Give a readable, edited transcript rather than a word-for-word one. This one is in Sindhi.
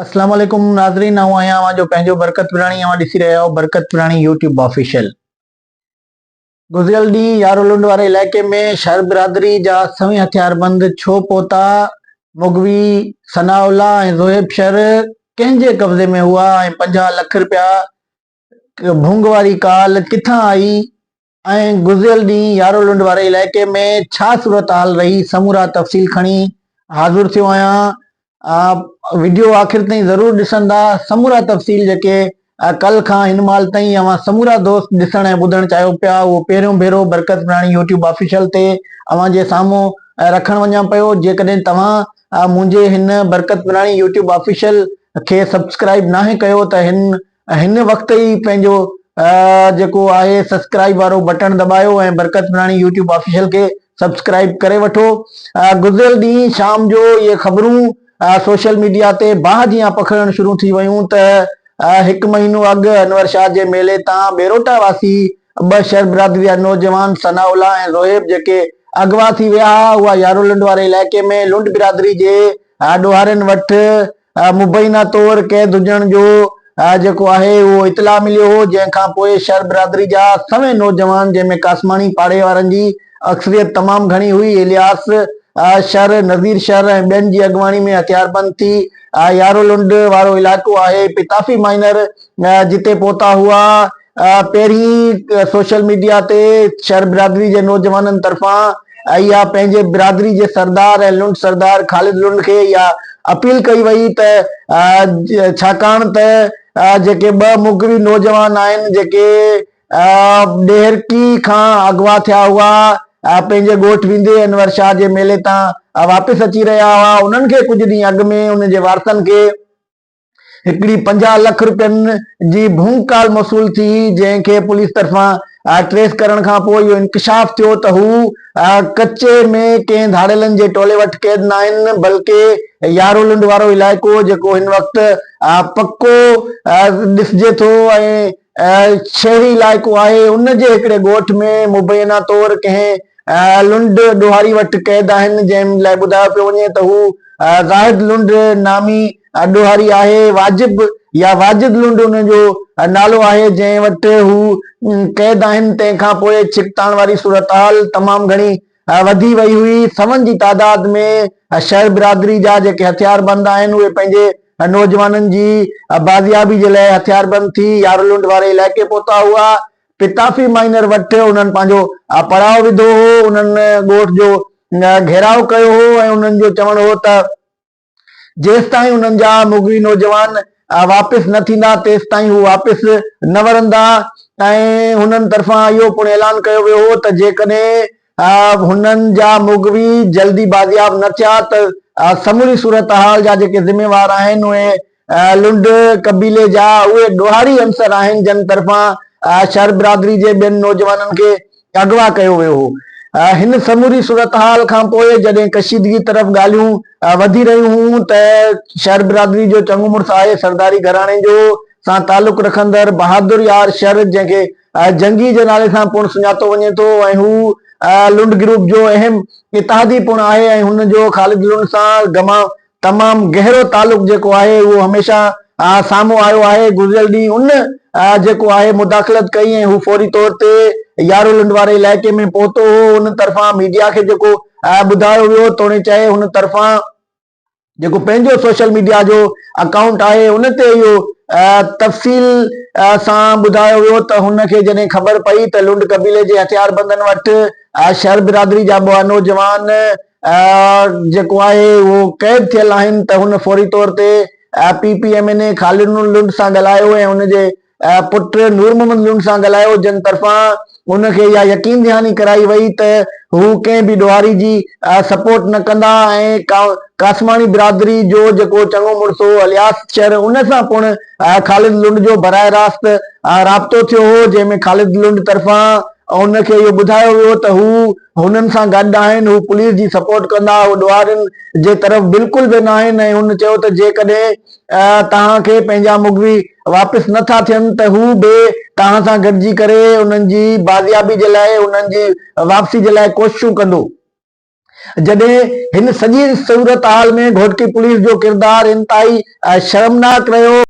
اسلام عليڪم ناظرين آئون آهيان اوهان جو پنهنجو برڪت پراڻي اوهان ڏسي رهيا آهيو برڪت پراڻي يوٽيوب آفيشل گذريل ڏينهن يارولنڊ واري علائقي ۾ شھر برادري جا سوين هٿياربند ڇو پهتا مغوي ثناء الله ۽ زوهيب شھر ڪنهن جي قبضي ۾ هئا ۽ 50 لک رپيا ڀونگ واري ڪال ڪٿان آئي ۽ گذريل ڏينهن يارو لنڊ واري علائقي ۾ ڇا صورتحال رهي سمورا تفصيل کڻي حاضر ٿيو آهيان وڊيو آخر تائين ضرور ڏسندا سمورا تفصيل جيڪي ڪل کان هن مهل تائين اوهان سمورا دوست ڏسڻ ۽ ٻڌڻ چاهيو پيا اهو پهريون ڀيرو برڪت پراڻي يوٽيوب آفيشل تي اوهان جي سامهون رکڻ وڃان پيو جيڪڏهن توهان منهنجي هن برڪت پراڻي يوٽيوب آفيشل کي سبسڪرائب ناهي ڪيو ته هن هن وقت ئي پنهنجو جيڪو آهي سبسڪرائب وارو بٽڻ دٻايو ۽ برڪت پراڻي يوٽيوب آفيشل کي سبسڪرائب ڪري وٺو. گذريل ڏينهن شام جو اهي خبرون سوشل ميڊيا تي باهه جيان پکڙڻ شروع ٿي ويون ته هڪ مهينو اڳ انور شاهه جي ميلي تان ٻيروٽا واسي ٻه شھر برادري جا نوجوان ثناء الله ۽ زوهيب جيڪي اغوا ٿي ويا ها اها يارولنڊ واري علائقي ۾ لنڊ برادري جي ڏوهارين وٽ مبينا طور قيد هجڻ جو جيڪو آهي اهو اطلاع مليو هو جنهن کان پوء شھر برادري جا سوين نوجوان جنهن ۾ قاسماڻي پاڙي وارن جي اڪثريت تمام گهڻي هئي الياس شھر، نذير شھر ۽ ٻين جي اڳواڻي ۾ هٿياربند ٿي يارو لنڊ وارو علائقو آهي پتافي مائنر جتي پهتا هئا پهرين سوشل ميڊيا تي شھر برادري جي نوجوانن طرفان اها پنهنجي برادري جي سردار ۽ لنڊ سردار خالد لنڊ کي اها اپيل ڪئي وئي ته ڇاڪاڻ ته جيڪي ٻه مغوي نوجوان آهن جيڪي ڏهرڪي کان اغوا ٿيا هئا پنهنجي ڳوٺ ويندي انور شاهه جي ميلي تان واپس اچي رهيا هئا انهن کي ڪجهه ڏينهن اڳ ۾ انهن جي وارثن کي هڪڙي 50 لک رپين جي ڀونگ ڪال موصول ٿي جنهن کي پوليس طرفان ٽريس ڪرڻ کان پوء اهو انڪشاف ٿيو ته هو ڪچي ۾ ڪنهن ڌاڙيلن جي ٽولي وٽ قيد ناهن بلڪه يارو لنڊ وارو علائقو جيڪو هن وقت پڪو ڏسجي ٿو ۽ شهري علائقو آهي ان جي هڪڙي ڳوٺ ۾ مبينا طور ڪنهن لنڊ ڏوهاري وٽ قيد آهن جنهن لاء ٻڌايو پيو وڃي ته هو زاهد لنڊ نامي ڏوهاري آهي، واجب يا واجد لنڊ ان جو نالو آهي، جنهن وٽ هو قيد آهن، تنهن کان پوء ڇڪتاڻ واري صورتحال تمام گهڻي وڌي وئي هئي، سون جي تعداد ۾ شهر برادري جا جيڪي هٿياربند آهن اهي پنهنجي نوجوانن جي بازيابي جي لاء هٿياربند ٿي يارولنڊ واري علائقي پهتا هئا، پتافي مائنر وٽ انهن پنهنجو پڙاء وڌو هو، انهن ڳوٺ جو گهيراء ڪيو هو ۽ انهن جو چوڻ هو ته جيستائين انهن جا مغوي نوجوان واپس نه ٿيندا تيستائين هو واپس نه ورندا ۽ هنن طرفان اهو پڻ اعلان ڪيو ويو هو ته جيڪڏهن هنن جا مغوي جلدي بازياب نه ٿيا ته سموري صورتحال جا جيڪي ذميوار آهن اهي لنڊ قبيلي جا اهي ڏوهاري عنصر آهن جن طرفان شر برادري جي ٻين نوجوانن کي اغوا ڪيو ويو هو. هن سموري صورتحال کان پوء جڏهن ڪشيدگي طرف ڳالهيون وڌي رهيون هيون ته شر برادري جو چڱو مڙس آهي سرداري گهراڻي جو سان تعلق رکندڙ بهادر يار شر جنهن کي جنگي جي نالي سان پڻ سڃاتو وڃي ٿو ۽ هو لنڊ گروپ جو اهم اتحادي پڻ آهي ۽ هن جو خالد لنڊ سان گما تمام گهرو تعلق جيڪو آهي اهو هميشه سامهون آيو آهي، گذريل ڏينهن ان جيڪو آهي مداخلت ڪئي ۽ هو فوري طور تي يارو لنڊ واري علائقي ۾ پهتو هو، ان طرفان ميڊيا کي جيڪو ٻڌايو ويو توڻي چاهي هن طرفان جيڪو پنهنجو سوشل ميڊيا جو اڪائونٽ آهي ان تي اهو تفصيل سان ٻڌايو ويو ته هن کي جڏهن خبر پئي ته لنڊ قبيلي جي هٿياربندن وٽ شھر برادري جا ٻه نوجوان جيڪو آهي اهو قيد ٿيل آهن ته هن فوري طور تي P P M N A Khalid Lund سان ڳالهايو ۽ ان جي پٽ نور محمد لنڊ سان ڳالهايو جن طرفان ان کي اها يقين دهاني ڪرائي وئي ته هو ڪنهن به ڏوهاري جي سپورٽ نه ڪندا ۽ قاسماڻي برادري جو جيڪو چڱو مڙس هو الياس شر ان سان پڻ خالد لنڊ جو براهه راست رابطو ٿيو هو جنهن ۾ خالد لنڊ طرفان ان کي اهو ٻڌايو ويو ته هو هنن سان گڏ آهن، هو پوليس جي سپورٽ ڪندا، هو ڏوهارين جي طرف بلڪل به ناهن ۽ هن چيو ته جيڪڏهن توهان کي پنهنجا مغوي واپس نه ٿا ٿين ته هو به توهان سان گڏجي ڪري انهن جي بازيابي جي لاء انهن جي واپسي جي لاء ڪوششون ڪندو. جڏهن هن سڄي صورتحال ۾ گهوٽڪي پوليس جو ڪردار انتهائي شرمناڪ رهيو.